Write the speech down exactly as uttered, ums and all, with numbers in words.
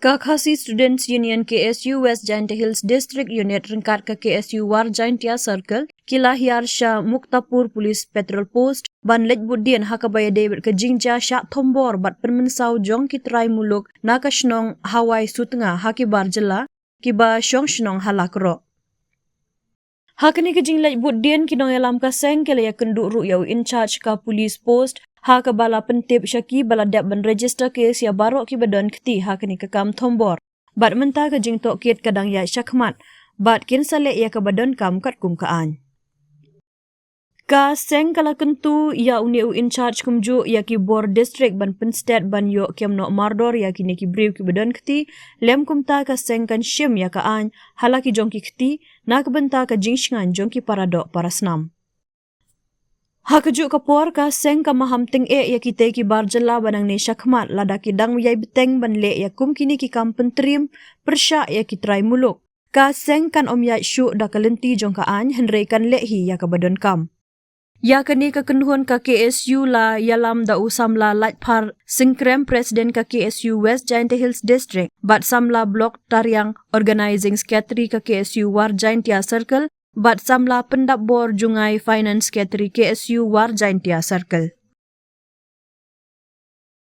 Ka Khasi Students Union K S U West Jaintia Hills District Unit ryngkat ka K S U War Jaintia Circle ki la hiar sha Muktapur Police Patrol Post ban leit bud dien ha kaba ïadei bad ka jingjia shah thombor bad pynmynsaw jong ki trai muluk na ka shnong Hawai Sutnga ha ki bar jylla kiba shong shnong ha Lakrok. Ha kane ka jingleit bud dien ki nongïalam ka seng ki la ïakynduh ruh ïa u in charge ka police post ha kaba la pyntip sha ki ba la dep ban register case ïa baroh kiba don kti ha kane ka kam thombor. Bad mynta ka jingtohkit ka dang ïaid shakhmat bad kin sa leh ïa kaba donkam katkum ka aiñ. Ka seng ka la kyntu ïa une u in charge kumjuh ïa ki bor district ban pynstet ban ïoh kem noh mardor ïa kine ki briew kiba don kti, lem kumta ka seng kan shim ïa ka aiñ ha la ki jong ki kti na ka bynta ka jingshngaiñ jong ki paradoh parasnam. Ha kajuh ka por ka seng ka maham tyngeh ïa kitei ki bar jylla ba nangne shakhmat lada ki dang ïai bteng ban leh ïa kum kine ki kam pyntriem pyrshah ïa ki trai muluk. Ka seng kan ym ïaid shuh da ka lynti jong ka aiñ hynrei kan leh hi ïa kaba donkam. Ïa kane ka kynhun ka K S U la ïalam da u samla Laitphar Singkrem, President ka K S U West Jaintia Hills District, bad samla Block Tariang, Organizing Secretary ka K S U War Jaintia Circle, bad samla Pyndapbor Jngai, Finance Secretary K S U War Jaintia Circle.